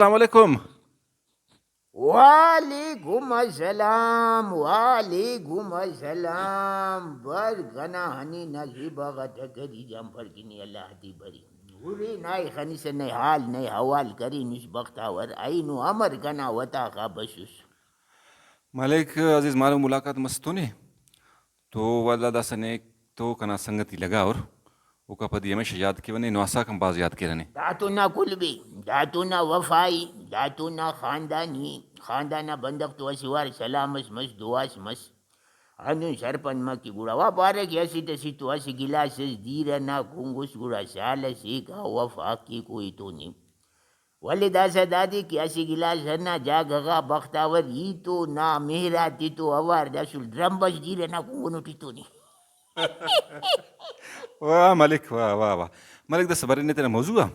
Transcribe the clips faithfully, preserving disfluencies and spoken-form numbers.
السلام علیکم۔ وعلیکم السلام، وعلیکم السلام۔ بر کنا ہنی نا زیبا غا ٹکری جان پر کنی اللہ تی بری۔ ہورے نائے خنسہ نئے حال نئے حوال کرینس بختاور، اینو امر کنا وتاخا بسس۔ ملک عزیز، مالو ملاقات مس تو نے؟ تو ولدا داسہ نے تو کنا سنگتی لگاور، اوکا پدی ہمیشہ یاد کیوہ نے، نواساک ہم بھاز یاد کیرہ نے۔ دا تو نا کل بے، دا تو نا وفائی، دا تو نا خاندانی، خاندان آ بندغ تو اسہ وار سلام اس مس، دعا اس مس۔ ہندن سرپند مہ کہ گڑا وا پارہ کہ اسٹ اسٹ تو اسہ گلاس اس دیرہ نا کنگس گڑا سال اس ایکا وفا کیکو ایتون ای۔ ولے داسہ دادے کہ اسہ گلاس ہندا جاگہ غا بختاور ای تو نا مہر آتے تو اوار داسل ڈرم بس دیرہ نا کنگنو ٹی تو نے۔ واہ ملک، واہ، واہ، واہ۔ ملک داسہ برنے تینا موضوع آ۔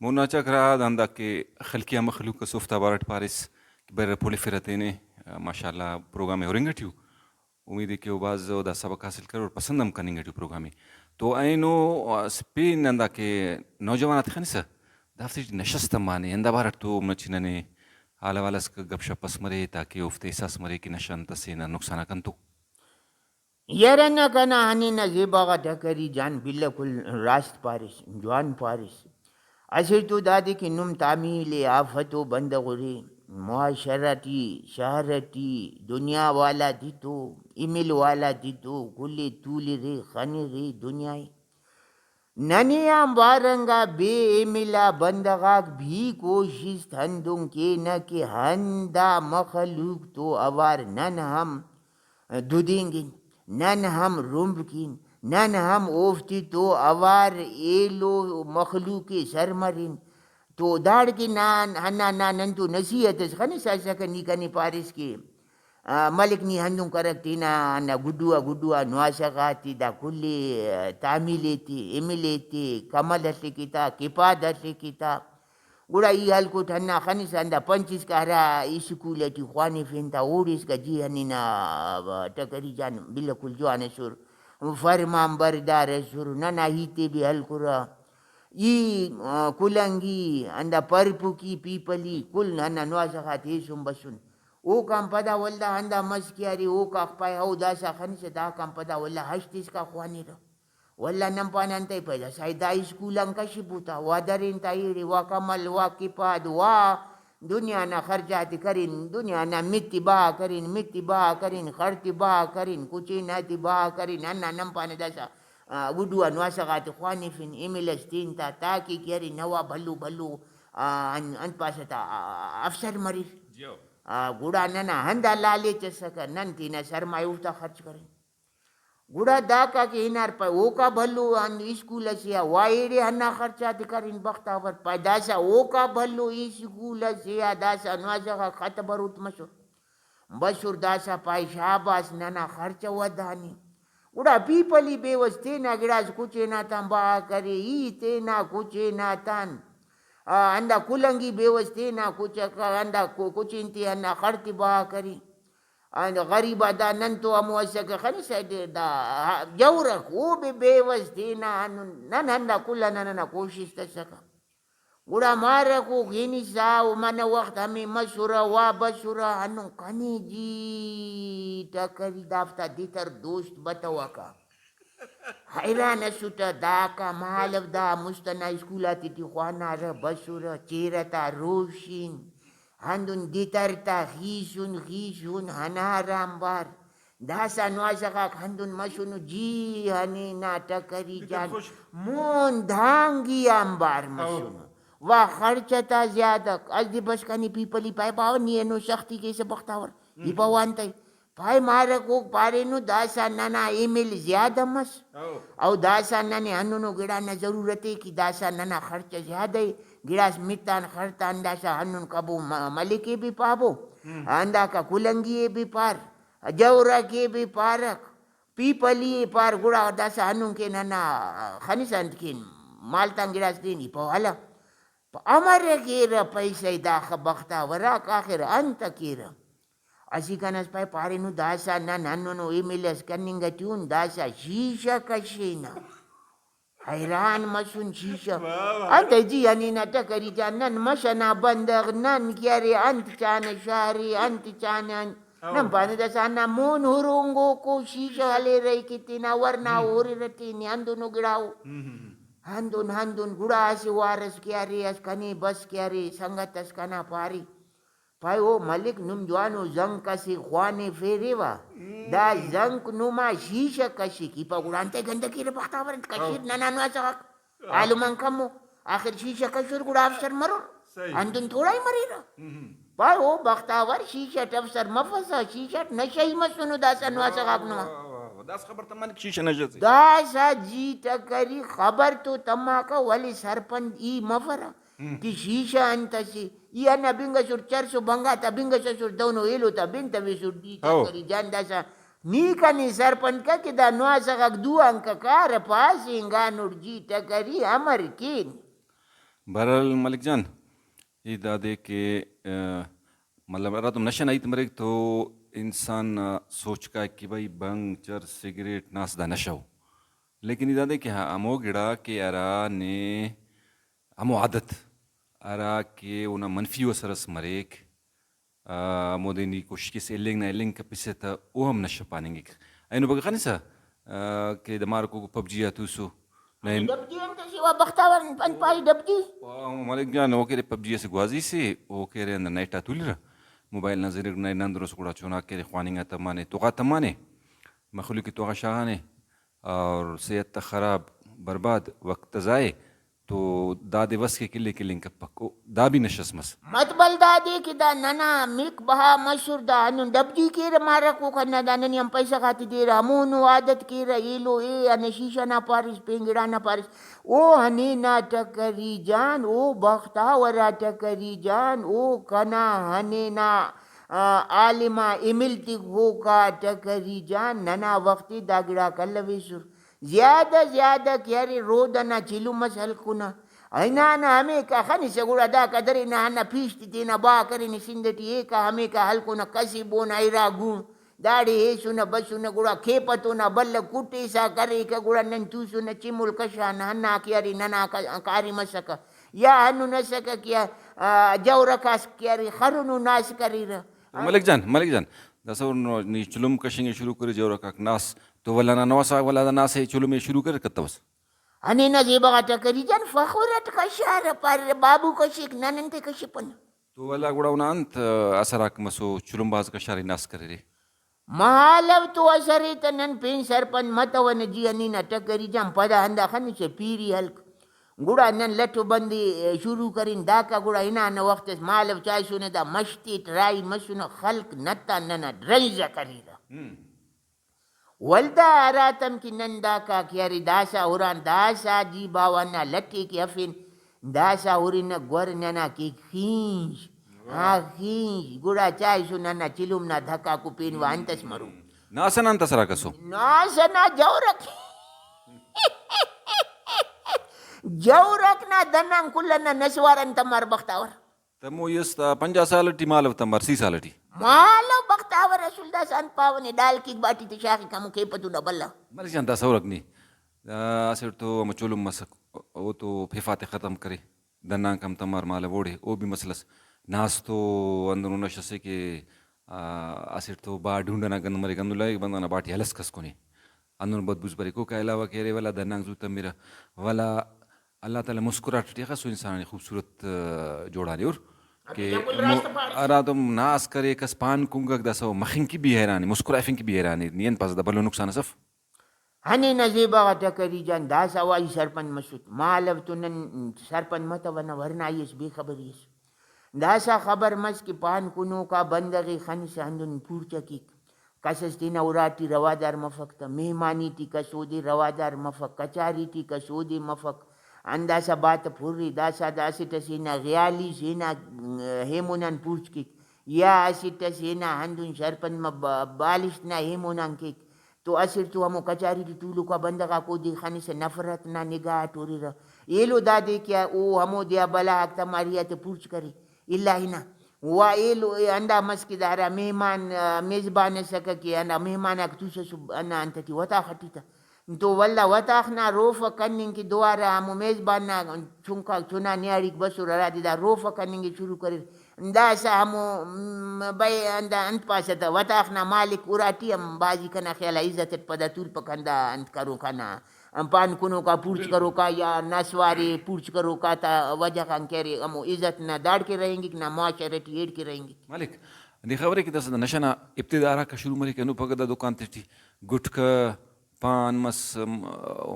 مونا چاکرا ہندا کہ خلقی آ مخلوق اس اوفتا بارٹ پاریس کہ بر پولیفرہ تینے، ماشاءاللہ پروگرام ءِ ہرنگ ٹی ءُ۔ امید ءِ کہ او بھاز اودا سبق حاصل کرور، پسند ہم کننگ ٹی ءُ پروگرام ءِ۔ تو اینو اسہ پین ہندا کہ نوجوان آتے خنسہ دافتے ٹی نشہ اس تمانے، ہندا بارٹ تو مچہ ننے حال حوال اس گپ شپ اس مرے تاکہ اوفتے احساس مرے کہ نشہ انت اسے، نا نقصان آک انتو۔ یار ہندا کنا ہنی نا زیبا غا ٹکری جان بالکل راست پاریس، جوان پاریس۔ اسٹ تو دادے کہ نم تعمیل آفت و بندغ ارے، معاشرہ ٹی، شہر ٹی، دنیا والا تے تو، ایمیل والا تے تو، کل ئے تولرے، خنرے دنیا ئے۔ ننے آنبار انگا بے ایمیل آ بندغ آک بھی کوشست ہندن کینہ کہ ہندا مخلوق تو اوار نن ہم ددینگن، نن ہم رمب کین، نن ہم اوفتے تو اوار ایلو مخلوق ءِ سر مرین۔ تو داڑکن نا ہندا نا نن تو نصیحت اس خنسا اسکہ، نی کنے پاریس کہ، آ، ملک نی ہندن کرک تینا ہندا گڈو آ گڈو آ نواسہ غاتے دا کل ئے، آ، تعمیل ایتے، ایمیل ایتے، کمل اسیکے تا، کپاد اسیکے تا۔ گڑا ای ہلکٹ ہندا خنسہ ہندا پنچ اسکا ہرا اسکول ٹی خوانفین تا، اوڑے اسکا جی ہنی نا ٹکری جان بالکل جوان ئسر، فرمان بردار ئسر، ننا ہیت ئے بھی ہلکرہ۔ ای، آ، کلنگی، ہندا پرپکی، پیپلی، کل ہندا نواسہ غاتے ایسن بسن۔ اوکان پدا ولدا ہندا مس کہ ارے، اوکاک پائے، او داسہ خنسہ، داکان پدا ولدا ہشت اسکا خوانرہ۔ ولدا نن پانہ انتئے پیدا سائے دا اسکول آن کشپو تا، وا درین تا ایڑے، وا کمل، وا کپاد، وا دنیا نا خرچہ غاتے کرین، دنیا نا مت ئے بہا کرین، مت ئے بہا کرین، خڑ تے بہا کرین، کچین آتے بہا کرین، ہندا نن پانہ داسہ، آ، گڈو آ نواسہ غاتے خوانفن، ایمیل اس تین تا تاکہ کہ ارے نوا بھلو بھلو، آ، ان-، انت پاسہ تا، آ، افسر مریر۔ آ، گڑا ننا ہندا لالچ اسکہ، نن تینا سرمایہ اوفتا خرچ کرین۔ گڑا داکا کہ ہنار پائے، اوکا بھلو ہند اسکول ئسے آ وا ایڑے ہندا خرچہ غاتے کرین بختاور پائے، داسہ اوکا بھلو اسکول ئسے آ داسہ نواسہ غاک خط بروت مسر، بسر داسہ پائے شاباس ننا خرچہ ودھانے۔ گڑا پیپلی بیوس تینا گڑاس کچین آتان بہا کرے، ای تینا کچین آتان، آ، ہندا کلنگی بیوس تینا کچک، ہندا کو-، کچین تے ہندا خڑ تے بہا کرے۔ اینو غریب آ دا نن تو ہمو اسکہ خنسہ دے دا جورک، او بے بے وس تینا ہندن نن ہندا کل آ نن ئنا کوشست اسکہ۔ گڑا مارکوک ہنسا و منہ وخت ہمے مسرہ وا بسرہ ہندن کنے جی ٹکری دافتا دتر دوست بتوکہ۔ حیران ئسٹہ، داکا مالو دا مست ئنا اسکول آتیٹی خوانارہ، بسرہ، چہرہ تا روشن، ہندن دتر تا خیسن خیسن ہنار آنبار۔ داسہ نوازہ غاک ہندن مسنو، جی ہنینا ٹکری جان، مون دانگی آنبار مسنو۔ وا خڑچ تا زیادہ، از دے بس کنے پیپلی پائے، باوہ نی اینو سختی کیسہ بختاور، ای پاوہ انتئے؟ پائے مارکوک پارینو، داسہ ننا ایمیل زیادہ مس۔ او۔ او داسہ ننے ہندنو گڑا نا ضرورت ء کہ داسہ ننا خرچہ زیادہ ء، گڑاس متان خڑتان داسہ ہندن کبو م-، ملک ء بھی پابو، ہنداکا کلنگی ء بھی پار، جورک ء بھی پارک، پیپلی ء پار، گڑا داسہ ہندن کہ ننا خنسہ انت کین مالتان گڑاس دین ای پاوہ ہلہ۔ امر کیرہ پیسہ ء داخہ بختاوراک آخر انت کیرہ؟ اسیکان اس پائے پارینو، داسہ نن ہندنو ایمیل اس کننگ ٹی اُن، داسہ شیشہ کشینہ۔ حیران مسن شیشہ۔ واہ، واہ۔ انت جی ہنی نا ٹکری جان، نن مش ئنا بندغ، نن کہ ارے انت چانہ شاری، انت چانہ انت۔ ہاں۔ نن پانہ داسہ ہندا مون ہرونگوکو شیشہ ہلیرہ کہ تینا ورنا ہم۔ ہریرہ ٹی نے ہندنو گڑاؤ۔ ہم، ہم، ہم۔ ہندن ہندن گڑا اسہ وار ئس کہ ارے اس کنے بس کہ ارے سنگت ئس کنا پارے۔ پائے او ملک نم جوانو زنک اسے خوانے فیریوہ۔ ہم۔ دا زنک نما شیشہ کشک۔ ای پا گڑا انتئے گندہ کیرہ بختاور انت کشیر ہاں۔ ننا نواسہ غاک۔ ہاں۔ عالم آن کمو۔ آخر شیشہ کشر گڑا افسر مرور۔ صحیح۔ ہندن توڑائی مریرہ۔ ہم۔ پائے او بختاور شیشہ ئٹ افسر مفسہ، شیشہ ئٹ نشہ ہی مسنو داسہ نواسہ غاک نما۔ واہ، واہ، واہ۔ داسہ خبر تمانک شیشہ نشہ سے۔ داسہ جی ٹکری خبر تو تماکہ ولے سرپند ای مفرہ۔ ہم۔ کہ شیشہ انت اسے، ای ہندا بنگسٹ چرس و بنگا تا بنگس ئسٹ دہنو ایلو تا بن تویسٹ ڈی ہو۔ ٹکری جان داسہ نی کنے سرپند کہ کہ دا نواسہ غاک دو آن ککارہ پاسینگ آنٹ جی ٹکری امر کین۔ بہرحال ملک جان، ای دادے کہ، آ، مطلب ہراتم نشہ نا ہیت مریک تو انسان نا سوچ کائک کہ بھئی بنگ، چرس، سگریٹ، ناس دا نشہ ءُ۔ لیکن ای دادے کہ ہمو گڑا کہ ہرا نے ہمو عادت ہرا کہ اونا منفی ءُ اثر ئس مریک، آ، ہمودے نی کوشش کیسہ الینگ نا الینگ کپسہ تہ او ہم نشہ پاننگک۔ اینو بگہ خنسہ، آ، کہ دمارکو پب جی آ توسو۔ نئے ڈب جی انت سے وا بختاور انت پائے ڈب جی؟ واہ، ملک جان، او کہ ارے پب جی اسہ گوازی سے، او کہ ارے اندر نیٹ آ تولرہ، موبائل نا زرگر نیٹ نا اندر ئس گڑا چناک کہ ارے خواننگ آ تمانے، تغا تمانے، مخلوق ئے تغا شاغانے اور صحت تا خراب، برباد، وقت تا ضائع۔ تو دادے وس کے کلے کلنگ کپک، او دا بھی نشہ ئس مس۔ مطبل دادے کہ دا ننا ملک بہا مسر، دا ہندن ڈب جی کیرہ مارکوک ہندا، دا ننے ہم پیسہ غاتے دیرہ، ہمونو عادت کیرہ، ایلو اے ہندا شیشہ نا پاریس، پین گڑا نا پاریس، او ہنینا ٹکری جان، او بختاور آ ٹکری جان، او کنا ہنینا، آ، عالم آ ایمل تخوکا ٹکری جان، ننا وخت ئے دا گڑاک الویسر۔ زیادہ زیادہ کہ ارے رود ئنا چلم ئس ہلکونہ۔ ہنانہ ہمیکا خنسہ گڑا داکا درینہ ہندا پیش تے تینا با کرینے سندھ ٹی، ایکا ہمیکا ہلکونہ کسے بونا ارا گون۔ داڑے ہیسنہ بسنہ گڑا کھیپہ تونا بلہ کٹیسا کریکہ گڑا نن توسنہ چمل کشانہ ہندا کہ ارے ننا کا-، کاریم ئسکہ یا ہندن ئسکہ کہ، آ، جورک آس کہ ارے خرنو ناس کریرہ۔ ملک جان، ملک جان، داسہ نی چلم کشنگ ئے شروع کرے جورک آک ناس تو ولدا نا نواسہ غاک ولدا ناسہ چلم ئے شروع کریر کتوس۔ ہنینا زیبا غا ٹکری جان فخر ئٹ کشارہ، پاریرہ بابو کشیک، نن انتئے کشپنہ۔ تو ولدا گڑا اونا انت اثر آک مسو، چلم بھاز کشارے ناس کریرے؟ مالو تو اثر ءِ تہ نن پین سرپند متونہ جی، ہنینا ٹکری جان پدا ہندا خنسہ پیری ہلک۔ گڑا نن لٹ و بند ئے شروع کرین داکا، گڑا ہنانہ وخت اس مالو چائسنہ دا مش تیٹ راہی مسنہ، خلق نتا ننا ڈرنز ءِ کریرہ۔ ہم۔ ولدا ہراتم کہ نن داکا کہ ارے داسہ ہران، داسہ جی باوہ نا لٹ ئے کہ ہفین، داسہ ہرنہ گور ننا کیک خینش، ہا خینش، گڑا چائسن ہندا چلم نا دھکاکو پین وا انتس مرو۔ ناسہ نا انت اثر آک اسو؟ ناسہ نا جورک۔ جورک نا دنان کل ئنا نسوار انت امر بختاور۔ تمو ای اس تا پنجاہ سال ٹی مالو تمر، سی سال ٹی۔ مالو بختاور رسول داسہ انت پاوہ نے، ڈال کیک باٹی تے شاغک ہمو کیپہ تو نا بھلا۔ ملک جان داسہ ہرک نی، آ، اسٹ تو ہمو چلم مسک، او تو پھیفا تے ختم کرے، دنانک ہم تمر مالو اوڑے، او بھی مسئلہ اس۔ ناس تو ہندنو نش اسے کہ، آ، اسٹ تو با ڈونڈ ئنا گند مریک، ہندن لگک بندغ نا باٹی ہلس کس کنے۔ ہندن بدبوس بریک، اوکا علاوہ کہ ارے ولا دنانک زو تمرہ، ولا اللہ تعالی مسکراہٹ ٹی اخسو انسان آن خوبصورت، آ، جوڑانے ہُر کہ ہراتم ناس کرے کس پان کنگک داسہ او مخنگ کہ بھی حیرانے، مسکرائفنگ کہ بھی حیرانے، نی انت پاسہ دا بھلو نقصان اس اف۔ ہنینا زیبا غا ٹکری جان، داسہ وا ای سرپند مسٹ، مالو تو نن سرپند متونہ، ورنائی اس، بے خبری اس۔ داسہ خبر مس کہ پان کنوکا بندغ ئے خنسہ ہندن پورچہ کیک۔ کس اس تینا اراٹی روادار مفک تہ، مہمانی ٹی کس اودے روادار مفک، کچاری ٹی کس اودے مفک۔ ہنداسہ بات پُر ءِ، داسہ دا اسٹ ئس ہنا غیالیس ہنا ایمون آن پورچ کیک، یا اسٹ ئس ہنا ہندن سرپند مہ-، با-، بالشت نا ایمون آن کیک۔ تو اسٹ تو ہمو کچاری ٹی تولوک آ بندغ آک اودے خنسہ نفرت نا نگاہ اٹ ہُررہ۔ ایلو دادے کہ او ہمودے آ بلا آک تماری آتے پورچ کرے۔ الا ہنا وا ایلو ہندا مس کہ دا ہرا مہمان، آ، میزبان ئسکہ کہ ہندا مہمان آک توسسو ہندا انت ٹی وتا خٹی تہ۔ تو ولدا وتاخ نا روفہ کننگ کہ دوارہ ہمو میزبان نا چنکا چنا نیاڑیک بسر، ہرادے دا روفہ کننگ ءِ شروع کریر۔ داسہ ہمو، م، بے، اندا انت پاسہ تہ، وتاخ نا مالک اراٹی ہم بھازی کنا خیال آ عزت اٹ پدا تولپک، ہندا انت کروکا نا، پان کنوکا پورچ کروکا یا نسوارے پورچ کروکا تا وجہ غان کہ ارے ہمو عزت نہ داڑکے رہینگک، نہ معاشرہ ٹی ایڑکے رہینگک۔ مالک، نی خبرے کہ داسہ دا نشہ نا ابتدا ہراکا شروع مریک، اینو پگہ دا دکان تیٹی گٹکہ، پان مس، م-،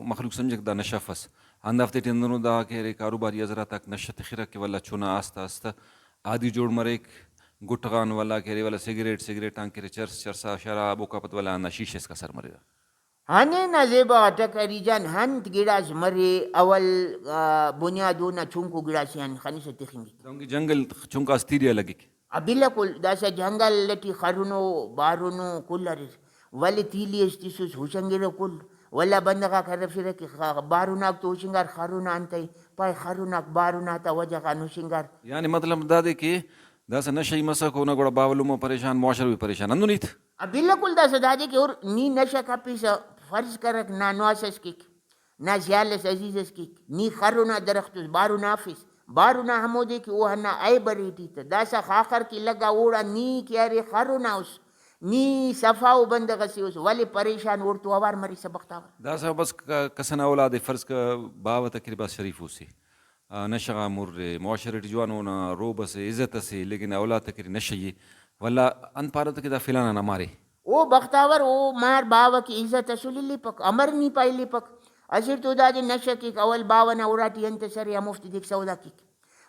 مخلوق سمجھک دا نشہ افس۔ ہندافتے ٹی ہندنو دا کہ ارے کاروباری حضرات آک نشہ تخرہ کہ ولدا چنا آستہ آستہ عادی جوڑ مریک، گٹ غان ولدا کہ ارے ولدا سگریٹ، سگریٹ آن کہ ارے چرس، چرسا شراب، اوکا پد ولدا ہندا شیشہ اسکا سر مریرہ۔ ہنینا زیبا غا ٹکری جان، انت گڑاس مرے اول، آ، بنیاد اونا چنکو گڑاسے آن خنسہ تخنگک۔ دہنکہ جنگل چنکا اس تیریا لگک۔ آ، بالکل، داسہ جنگل ٹی خرنو، بارنو، کل اریر، ولے تیلی اس تسس، ہشنگرہ کل۔ ولدا بندغ آک ہرفرہ کہ خ-، بارن آک تو ہشنگار، خرن آ انتئے پائے، خرن آک بارن آتا وجہ غان ہشنگار۔ یعنی مطلب دادے کہ داسہ نشئی مسک، اونا گڑا باوہ لمہ پریشان، معاشرہ بھی پریشان، ہندن ہیت؟ آ، بالکل داسہ دادے کہ اور نی نشہ کپیسہ، فرض کرک نا نواس اس کیک، نا سیال اس عزیز اس کیک، نی خرن آ درخت اس، بارن آ افس، بارن آ ہمودے کہ او ہندا عیب ارے ٹی تہ۔ داسہ خاخر کہ لگا اوڑا نی کہ ارے خرن آ اس، نی صفاؤ بندغ ئسے اس، ولے پریشان اوڑتو اوار مریسہ بختاور۔ داسہ بس ک-، کس ئنا اولاد ئے فرض کہ باوہ تقریبا شریف اسے، آ، نشہ غا مر ءِ، معاشرہ ٹی جوان اونا رعب اسے، عزت اسے، لیکن اولاد تقریبا نشئی ءِ۔ ولدا انت پارہ تہ کہ دا فلانا نا مارے۔ او بختاور، او مار باوہ کہ عزت اسل الیپک، امر نی پا الیپک۔ اسٹ تو دادے نشہ کیک، اول باوہ نا اراٹی انت ئس ارے ہموفتے دیک سودا کیک۔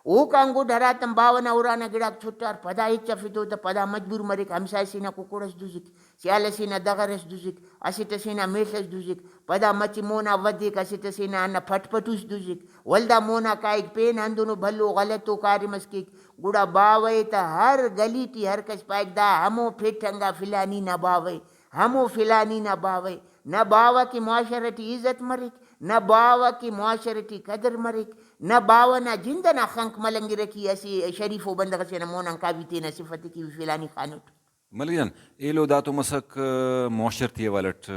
اوکان گڈ ہراتم باوہ نا ارانا گڑاک چھٹار، پدا ہچ افیتو تہ پدا مجبور مریک، ہمسائے سے نا ککڑ ئس دزک، سیال ئسے نا دغر ئس دزک، اسٹ ئسے نا میڷ ئس دزک، پدا مچہ مونا ودیک، اسٹ ئسے نا ہندا پٹ پٹوس دزک، ولدا مونا کائک، پین ہندنو بھلو غلطو کاریم ئس کیک۔ گڑا باوہ ءِ تہ ہر گلی ٹی ہر کس پائک، دا ہمو پھٹ انگا فلانی نا باوہ ءِ، ہمو فلانی نا باوہ ءِ۔ نہ باوہ کہ معاشرہ ٹی عزت مریک، نہ باوہ کہ معاشرہ ٹی قدر مریک، نہ باوہ نا جند ئنا خنک ملنگرہ کہ اسہ شریفو بندغ ئسے نا مون آن کاوی تینا صفت ءِ کہ فلانی خانوٹ۔ ملک جان، ایلو دا تو مسک، آ، معاشرتی حوالہ اٹ، آ،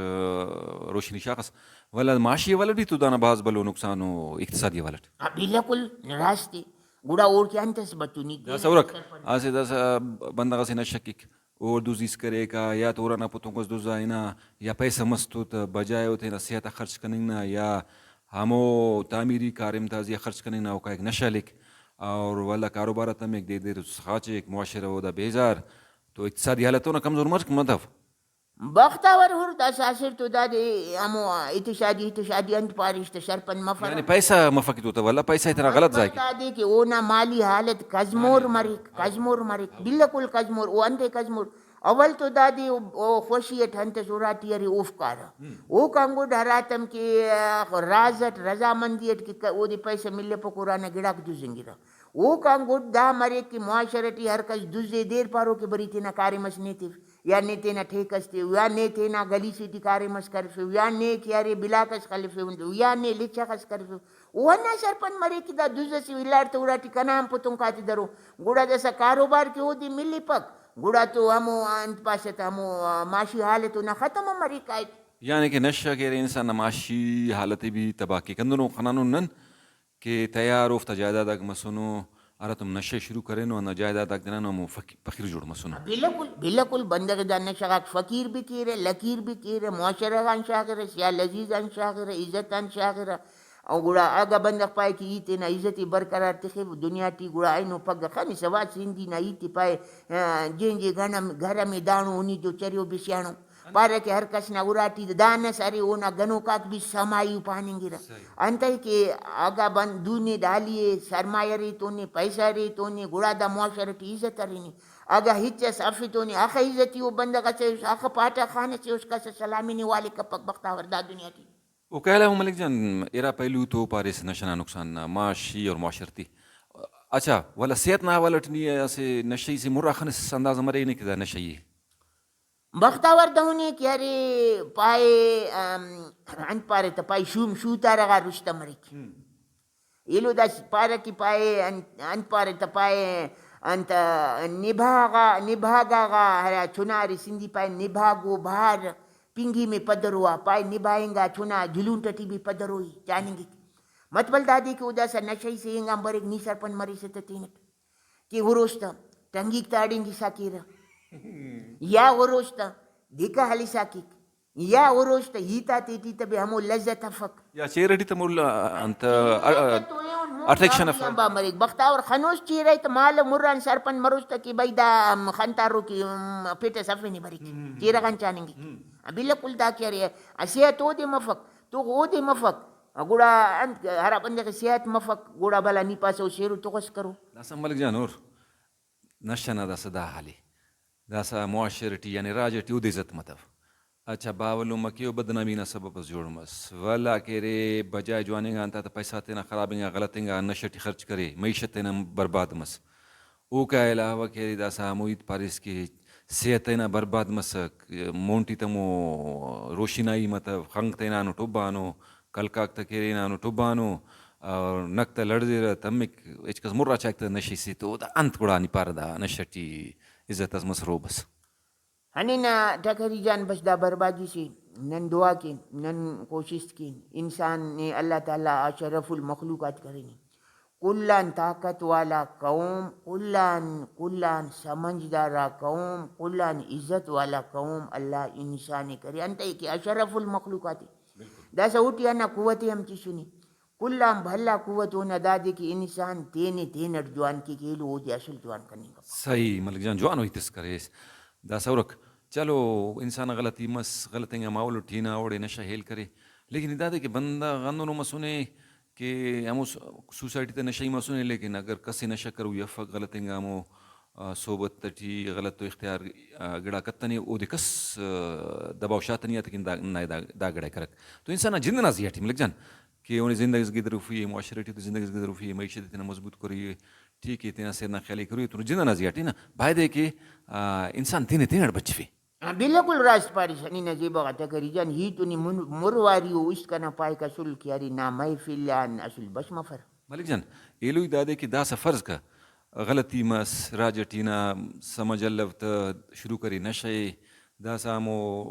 روشنی شاخس، ولدا معاشی حوالہ اٹ بھی تو دانا بھاز بھلو نقصان ءُ اقتصادی حوالہ اٹ۔ آ، بالکل راست ءِ۔ گڑا اوڑکہ انت ئس بتونی داسہ ہرک، اسہ داسہ بندغ ئسے نشہ کیک، او دزی اس کریکہ، یا تو ارانا پتونکس دزا ہنا، یا پیسہ مس تو تہ بجائے او تینا صحت آ خرچ کننگ نا یا ہمو تعمیری کاریم تا زیہا خرچ کننگ نا او کائک نشہ ہلیک، اور ولدا کاروبار آ تمک، دے دیر اس خاچک، معاشرہ اودا بیزار، تو اقتصادی حالت اونا کمزور مریک متو۔ بختاور ہُر داسہ اسٹ تو دادے ہمو ہت شادی، ہت شادی انت پاریش تہ سرپند مفرہ۔ یعنی پیسہ مفک تو تہ، ولدا پیسہ ءِ تینا غلط ضائع کے۔ دادے کہ اونا مالی حالت کزمور مریک، کزمور مریک، بالکل کزمور۔ او انتئے کزمور؟ اول تو دادے او، او خوشی اٹ انت ئس اراٹی ارے اوفکارہ۔ اوکان گڈ ہراتم کہ، آ، راز اٹ رضامندی اٹ کہ ک-، اودے پیسہ ملپک، ارانا گڑاک دزنگرہ۔ اوکان گڈ دا مریک کہ معاشرہ ٹی ہر کس دزے دیر پارو کہ بری تینا کاریم اس نے تیو، یا نے تینا ٹھیکہ اس تیو، یا نے تینا گلی سے ٹی کاریم اس کرفیو، یا نے کہ ارے بلاک اس خلفیو، یا نے لچغ اس کرفیو۔ او ہندا سرپند مریک کہ دا دز اسے الاڑ تہ اراٹی کنا ہم پتونک آتے درو۔ گڑا داسہ کاروبار کہ اودے ملیپک، گڑا تو ہمو انت پاسہ تہ ہمو معاشی حالت اونا ختم ہم مریک کائک۔ یعنی کہ نشہ کہ ارے انسان نا معاشی حالت ءِ بھی تباہ کیک۔ ہندنو خنانن نن کہ تیار اوفتا جائیداد آک مسنو، ہراتم نشہ شروع کرینو، ہندا جائیداد آک تینانو ہمو فقی-، فقیر جوڑ مسنو۔ بالکل، بالکل، بندغ دا نشہ غاک فقیر بھی کیرہ، لکیر بھی کیرہ، معاشرہ غان شاغرہ، سیال عزیز آن شاغرہ، عزت آن شاغرہ۔ او گڑا اگہ بندغ پائے کہ ای تینا عزت ءِ برقرار تخو دنیا ٹی، گڑا اینو پگہ خنسہ وا سندھی نا ہیت ءِ پائے، آ، جین جے گھنم-، گھرم ءِ دانو ہنی تو چریو بسیانو۔ پارہ کہ ہر کس نا اراٹی دان ئس ارے، اونا گنوکاک بھی سمائی پاننگرہ۔ انتئے کہ اگہ بند-، دو نے دالی ءِ، سرمایہ ارے تو نے، پیسہ ارے تو نے، گڑا دا معاشرہ ٹی عزت ارے نے۔ اگہ ہچ ئس افے تو نے، اخہ عزتی او بندغ ئسے اس، اخہ پاٹہ خان ئسے اس، کس سلامی نے والے کپک بختاور دا دنیا ٹی۔ اوکا علاوہ ملک جان، ارا پہلو تو پاریس نشہ نا نقصان نا، معاشی اور معاشرتی۔ اچھا، ولدا صحت نا حوالہ ٹی نی اسہ نشئی سے مُر آ خنس، اندازہ مرینے کہ دا نشئی ءِ؟ بختاور دہنے کہ ارے پائے، ام، انت پارہ تہ پائے شوم شوتارہ غا رشتہ مریک۔ ایلو دا پارہ کہ پائے انت، انت پارہ تہ پائے انت نبھاغا، نبھاگا غا ہرا چنا ارے سندھی پائے نبھاگو بھار۔ پنگی میں پدرو آ، پائے نبھائیں گا چنا جلونٹ ٹی بھی پدروئی چاننگک۔ مطلب دادے کہ او داسہ نشئی سے انگان بریک، نی سرپند مریسہ تہ تینٹ کہ اروس تہ ٹنگیک تہ اڑینگسا کیرہ، یا اروس تہ دکہ ہلسا کیک، یا اروس تہ ہیت آتے ٹی تہ بھی ہمو لذت افک۔ یا چیر ٹی تہ ملا انت، چیر ٹی تہ تو ایہن مون اٹریکشن جوان افک۔ لمبا مریک۔ بختاور خنوس چیرہ تہ مالو مران سرپند مروس تہ کہ بھئی دا خنتارو کہ پٹ ئس افینے بریک۔ چیرہ غان چاننگک۔ بالکل دا کہ ارے، صحت اودے مفک، تغ اودے مفک۔ گڑا انت ہرا بندغ صحت مفک، گڑا بھلا نی پاسہ او سیرو تغ ئس کرو۔ داسہ ملک جان ہور نشہ نا داسہ دا حال ءِ۔ داسہ معاشرہ ٹی یعنی راج ٹی اودے عزت متو۔ اچھا، باوہ لمہ کیو بدنامی نا سبب اس جوڑ مس۔ ولا کہ ارے بجائے جواننگا انت آتا پیسہ تینا خراب انگا، غلط انگا، نشہ ٹی خرچ کرے، معیشت تینا برباد مس۔ اوکا علاوہ کہ ارے داسہ ہمو ہیت پاریس کہ صحت تینا برباد مسک، مون ٹی تمو روشنائی متو، خنک تینا ہنو ٹبانو، کلکاک تہ کہ ارے ہنانو ٹبانو، اور نک تہ لڑزیرہ تمک، ہچ کس مر آ چائک تہ نشے سے تو دا انت گڑا نی پارہ دا نشہ ٹی عزت اس مس روب اس۔ ہنینا ٹکری جان بس دا بربادی سے نن دعا کین، نن کوشست کین، انسان نے اللہ تعالیٰ اشرف المخلوقات کرینے۔ کل آن طاقت والا قوم، کل آن، کل آن سمجھدارا قوم، کل آن عزت والا قوم اللہ انسان ءِ کرے۔ انتئے کہ اشرف المخلوقات ءِ۔ داسہ اوٹی ہندا قوت ءِ ہم تسنے۔ کل آن بھلا قوت اونا دادے کہ انسان تینے تینٹ جوان کیک، ایلو اودے اسل جوان کننگ افک۔ صحیح ملک جان، جوانو ہیت اس کریس۔ داسہ ہرک، چلو، انسان غلطی مس، غلط انگا ماحول ٹی ہنا اوڑے نشہ ہیل کرے، لیکن دادے کہ بندغ ہندنو مسنے کہ ہمو س-، سوسائٹی تہ نشئی مسنے، لیکن اگر کس ئے نشہ کروئی افک، غلط انگا ہمو، آ، صحبت ٹی غلط و اختیار، آ، گڑا کتنے، اودے کس، آ، دباؤ شاتنی آتکن دا، نئے دا، دا گڑا ئے کرک۔ تو انسان نا جند ئنا زی آ ٹی ملک جان کہ اونے زندگ اس گدروفی ءِ، معاشرہ ٹی تو زندگ اس گدروفی ءِ، معیشت تینا مضبوط کروئی ءِ، ٹھیک ءِ، تینا سر نا خیال ءِ کروئی ءِ، تو جند ئنا زی آ ٹی نا بایدے کہ، آ، انسان تینے تینٹ بچفے۔ ہاں، بالکل راست پاریس نی نا زیبا غا ٹکری جان، ہی تو نی من-، مرواری او است کنا پائک اسل کہ ارے نا محفل آن اسل بش مفر۔ ملک جان، ایلوئی دادے کہ داسہ فرض کہ غلطی مس، راج ٹی نا سمجھ الو تہ شروع کرے نشہ ءِ، داسہ ہمو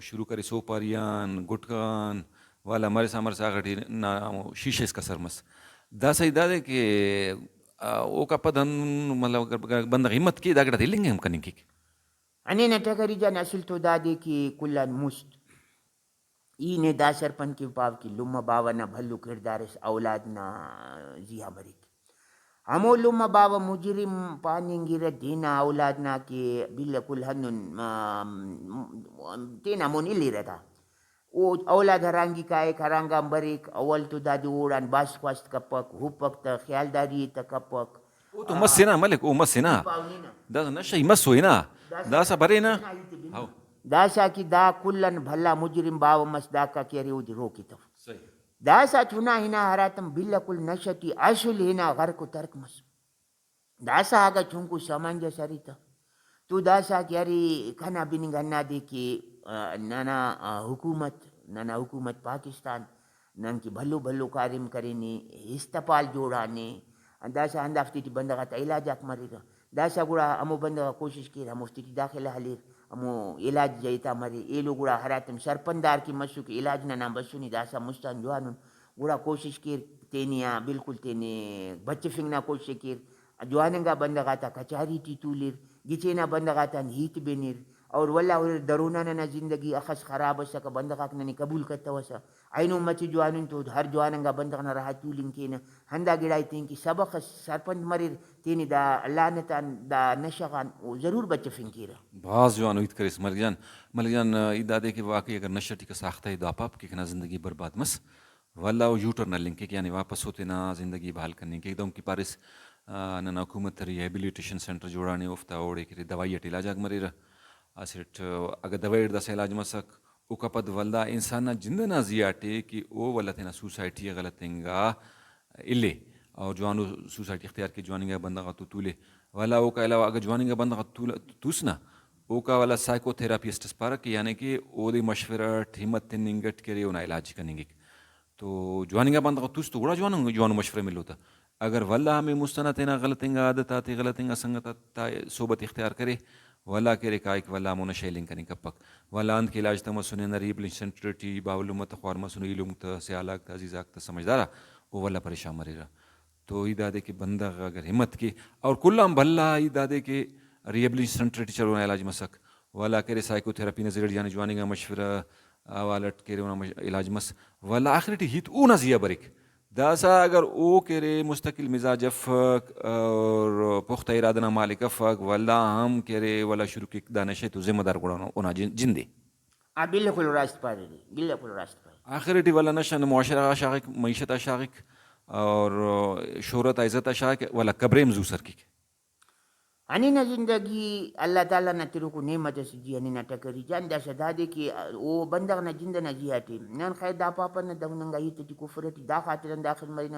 شروع کرے سوپاری آن، گٹکا غان، والا مرسا مرسا آخر ٹی نا ہمو شیشہ اسکا سر مس۔ داسہ ہیت دادے کہ، آ، اوکا پد ہندن مطلب اگر بندغ ہمت کے دا گڑا تے اِلنگ ہم کننگ کیک۔ ہنینہ ٹکری جان، اسل تو دادے کہ کل آن مست ای نے دا سرپند کہ پاو کہ لمہ باوہ نا بھلو کڑدار اس اولاد نا زیہا مریک۔ ہمو لمہ باوہ مجرم پاننگرہ تینا اولاد نا کہ بالکل ہندن، آ، تینا مون الیرہ تا۔ او اولاد ہرانگی کائک، ہرانگان بریک، اول تو دادے اوڑان باسک خواست کپک، ہُپک تہ خیالداری ءِ تہ کپک۔ او تو مس ہنا ملک، او مس ہنا۔ پاو نی نا۔ داسہ نشئی مسو ہنا۔ داسہ داسہ برے نا۔ ہنا ہیت بن۔ ہو۔ داسہ کہ دا کل آن بھلا مجرم باوہ مس، داکا کہ ارے اودے روک ایتو۔ صحیح۔ داسہ چنا ہنا ہراتم بالکل نشہ ٹی اسل ہنا غرق و ترک مس۔ داسہ اگہ چنکو سمنجس ارے تہ، تو داسہ کہ ارے کنا بننگ ہندادے کہ، آ، ننا، آ، حکومت، ننا حکومت پاکستان نن کہ بھلو بھلو کاریم کرینے، ہست پال جوڑانے، داسہ ہندافتے ٹی بندغ آتا علاج آک مریرہ۔ داسہ گڑا ہمو بندغ آک کوشش کیر، ہموفتے ٹی داخلہ ہلیر، ہمو علاج جہتا مرے۔ ایلو گڑا ہراتم سرپندار کہ مسو کہ علاج ننا بسنے، داسہ مست آن جوانن، گڑا کوشش کیر تینے آ بالکل تینے بچفنگ نا کوشش ءِ کیر۔ جوان انگا بندغ آتا کچاری ٹی تولر، گچین آ بندغ آتان ہیت بنر، اور ولدا ہریر درونا ننا زندگی اخس خراب ئسکہ، بندغ آک ننے قبول کتوسہ۔ اینو مچہ جوانن تو ہر جوان انگا بندغ نا راہ تولنگ کینہ۔ ہندا گڑا ای تین کہ سبخ اس سرپند مریر، تینے دا لعنت آن، دا نشہ غان او ضرور بچفنگ کیرہ۔ بھاز جوان ہیت کریس ملک جان۔ ملک جان، ای دادے کہ واقعی اگر نشہ ٹی کس آختہ ءِ، دا پاپ کہ کنا زندگی برباد مس، ولدا او یوٹرن ہلنگ کیک، یعنی واپس او تینا زندگی بحال کننگ کیک۔ دہنکہ پاریس، آ، ننا حکومت ریہیبلیٹیشن سینٹر جوڑانے، اوفتا اوڑے کہ دوائی اٹ علاج آک مریرہ۔ اسٹ اگہ دوائی اٹ داسہ علاج مسک، اوکا پد ولدا انسان نا جند ئنا زیہاٹے کہ او ولدا تینا سوسائٹی آ غلط انگا اِلے اور جوانو سوسائٹی اختیار کے، جوان انگا بندغ آتو تولے۔ ولدا اوکا علاوہ اگہ جوان انگا بندغ آتو تول-، توس نا، اوکا ولدا سائیکو تھراپسٹ ئس پارہ کہ یعنی کہ اودے مشورہ اٹ، ہمت تننگ اٹ کہ ارے اونا علاج کننگک۔ تو جوان انگا بندغ توس تو گڑا جوان، جوانو مشورہ ملو تہ۔ اگر ولدا ہمے مست ئنا تینا غلط انگا عادت آتے، غلط انگا سنگت آتا صحبت اختیار کرے، ولا کہ ارے کائک، ولا ہمو نشہ ئے ہلنگ کننگ کپک۔ ولا انت کہ علاج تہ مسنے، ہندا ریہیبلیٹیشن سینٹر ٹی باوہ لمہ تہ، خوار مسنے، ایلم تہ، سیالاک تہ، عزیزاک تہ سمجھدار ءِ، او ولا پریشان مریرہ۔ تو ای دادے کہ بندغ اگر ہمت کے، اور کل آن بھلا ای دادے کہ ریہیبلیٹیشن سینٹر ٹی چل اونا علاج مسک، ولا کہ ارے سائیکو تھراپی نا ذریعہ ٹی جواننگ آ مشورہ، حوالہ اٹ کہ ارے اونا مش-، علاج مس، ولا آخر ٹی ہیت اونا زیہا بریک۔ داسہ اگر او کہ ارے مستقل مزاج افک اور پختہ ارادہ نا مالک افک، ولا ہم کہ ارے ولا شروع کیک دا نشے تو ذمہ دار گڑا اونا، اونا جن-، جندے۔ آ، بالکل راست پاریرے، بالکل راست پارے۔ آخر ٹی ولا نشہ نا معاشرہ غا شاغک، معیشت آ شاغک اور شہرت آ عزت آ شاغک، ولا قبرے ہم زو سر کیک۔ ہنینا زندگی اللہ تعالیٰ نا تروکو نعمت اسے جی، ہنینا ٹکری جان۔ داسہ دادے کہ او بندغ نا جند ئنا زیہا ٹی نن خیر دا پاپہ نہ دہن انگا ہیت ٹی کفر ٹی دا خاطر آن داخل مرینہ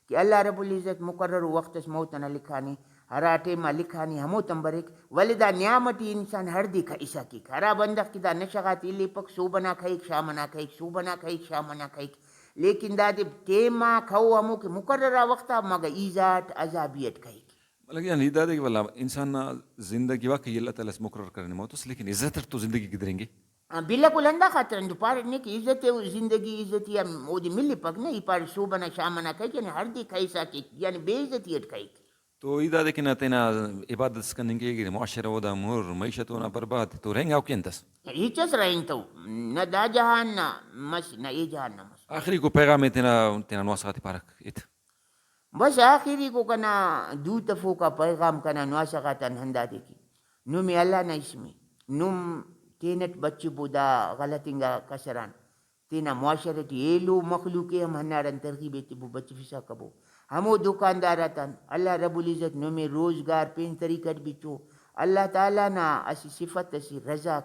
کہ اللہ رب العزت مقرر وخت اس موت ئنا لکھانے، ہرا ٹائم آ لکھانے ہموتم بریک، ولے دا نیام ٹی انسان ہڑدے کہسا کیک۔ ہرا بندغ کہ دا نشہ غاتے الیپک، صبح ئنا کہیک، شام ئنا کہیک، صبح ئنا کہیک، شام ئنا کہیک، لیکن دادے ٹائم آ کہو ہمو کہ مقرر آ وخت آ مگہ ایزاٹ عذابی اٹ کہیک۔ مطلب یعنی دادے کہ ولا انسان نا زندگی واقعی اللہ تعالیٰ اس مقرر کرینے موت اس، لیکن عزت اٹ تو زندگی گدرینگے۔ آ، بالکل ہندا خاطر آن تو پارٹ نے کہ عزت زندگی عزت یا اودے ملپک نہ، ای پارے صبح ئنا شام ئنا کہیک، یعنی ہڑدے کہسا کیک، یعنی بے عزتی اٹ کہیک۔ تو ای دادے کہ نا تینا عبادت اس کننگ کیک، معاشرہ اودا مر، معیشت اونا برباد، تو رہینگاوکے انت ئس؟ ہچ ئس رہینگتو، نہ دا جہان نا مس، نہ اے جہان نا مس۔ آخری کو پیغام ءِ تینا، تینا نواسہ غاتے پارک ایت۔ بس آخری کو کنا دو تفوکا پیغام کنا نواسہ غاتان ہندادے کہ نمے اللہ نا اسم ءِ، نم تینٹ بچبو دا غلط انگا کسران، تینا معاشرہ ٹی ایلو مخلوق ءِ ہم ہنداڑان ترغیب ایتبو، بچفسا کبو۔ ہمو دکاندار آتان اللہ رب العزت نمے روزگار پین طریقہ اٹ بچو۔ اللہ تعالیٰ نا اسہ صفت اسے رزاق،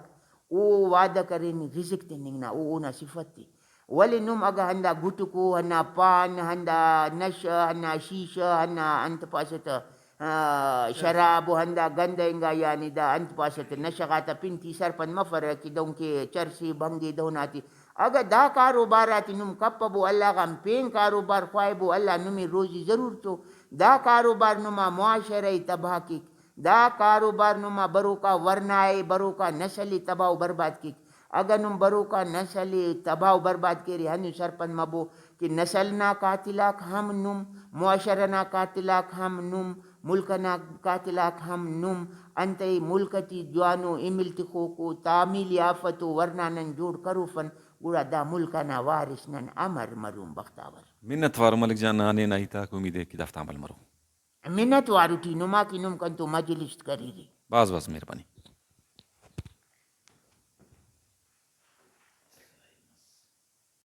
او وعدہ کرینے رزق تننگ نا، او اونا صفت ءِ۔ ولے نم اگہ ہندا گٹکو، ہندا پان، ہندا نشہ، ہندا شیشہ، ہندا انت پاسہ تہ، آ، شراب و ہندا گندہ انگا، یعنی دا انت پاسہ تہ نشہ غاتا پن تے سرپند مفرہ کہ دہنکہ چرسے بھنگے دہناتے۔ اگہ دا کاروبار آتے نم کپبو، اللہ غان پین کاروبار خواہبو، اللہ نمے روزی ضرور تو۔ دا کاروبار نما معاشرہ ءِ تباہ کیک۔ دا کاروبار نما بروکا ورنا ءِ، بروکا نسل ءِ تباہ و برباد کیک۔ اگہ نم بروکا نسل ءِ تباہ و برباد کیرے، ہندن سرپند مبو کہ نسل نا قاتل آک ہم نم، معاشرہ نا قاتل آک ہم نم، ملک ئنا قاتل آک ہم نم۔ انتئے ملک ٹی جوانو ایمل تخوکو، تعمیل یافت و ورنا نن جوڑ کروفن، گڑا دا ملک ئنا وارث نن امر مرون بختاور۔ منت وار ملک جان، ہنینا ہیتاک، امید ءِ کہ دافتا عمل مرو۔ منت وار اٹی نما کہ نم کنتو مجلس کریرے۔ بھاز بھاز مہربانی۔